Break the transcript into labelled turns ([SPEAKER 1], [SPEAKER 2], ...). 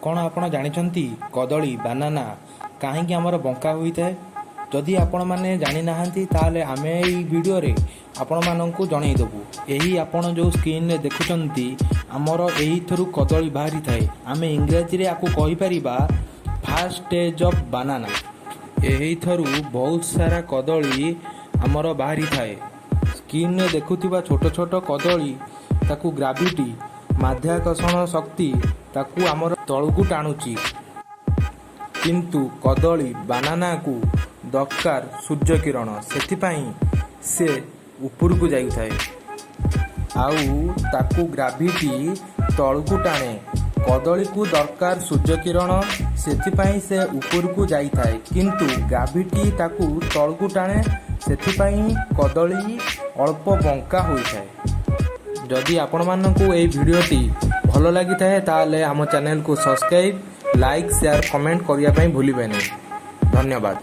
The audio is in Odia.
[SPEAKER 1] କ'ଣ ଆପଣ ଜାଣିଛନ୍ତି, କଦଳୀ, ବାନାନା କାହିଁକି ଆମର ବଙ୍କା ହୋଇଥାଏ? ଯଦି ଆପଣମାନେ ଜାଣିନାହାନ୍ତି, ତାହେଲେ ଆମେ ଏଇ ଭିଡ଼ିଓରେ ଆପଣମାନଙ୍କୁ ଜଣେଇଦେବୁ। ଏହି ଆପଣ ଯେଉଁ ସ୍କ୍ରିନ୍ରେ ଦେଖୁଛନ୍ତି, ଆମର ଏଇଥିରୁ କଦଳୀ ବାହାରିଥାଏ। ଆମେ ଇଂରାଜୀରେ ଆକୁ କହିପାରିବା ଫାଷ୍ଟ ଷ୍ଟେଜ୍ ଅଫ୍ ବାନାନା। ଏହିଥରୁ ବହୁତ ସାରା କଦଳୀ ଆମର ବାହାରିଥାଏ। ସ୍କ୍ରିନ୍ରେ ଦେଖୁଥିବା ଛୋଟ ଛୋଟ କଦଳୀ, ତାକୁ ଗ୍ରାଭିଟି, ମାଧ୍ୟାକର୍ଷଣ ଶକ୍ତି ତାକୁ ଆମର ତଳକୁ ଟାଣୁଛି। କିନ୍ତୁ କଦଳୀ, ବାନାନାକୁ ଦରକାର ସୂର୍ଯ୍ୟକିରଣ, ସେଥିପାଇଁ ସେ ଉପରକୁ ଯାଇଥାଏ ଆଉ ତାକୁ ଗ୍ରାଭିଟି ତଳକୁ ଟାଣେ। କଦଳୀକୁ ଦରକାର ସୂର୍ଯ୍ୟକିରଣ, ସେଥିପାଇଁ ସେ ଉପରକୁ ଯାଇଥାଏ। କିନ୍ତୁ ଗ୍ରାଭିଟି ତାକୁ ତଳକୁ ଟାଣେ, ସେଥିପାଇଁ କଦଳୀ ଅଳ୍ପ ବଙ୍କା ହୋଇଥାଏ। ଯଦି ଆପଣମାନଙ୍କୁ ଏଇ ଭିଡ଼ିଓଟି ଭଲ ଲାଗିଥାଏ, ତାହେଲେ ଆମ ଚ୍ୟାନେଲକୁ ସବସ୍କ୍ରାଇବ୍, ଲାଇକ୍, ସେୟାର, କମେଣ୍ଟ କରିବା ପାଇଁ ଭୁଲିବେନି। ଧନ୍ୟବାଦ।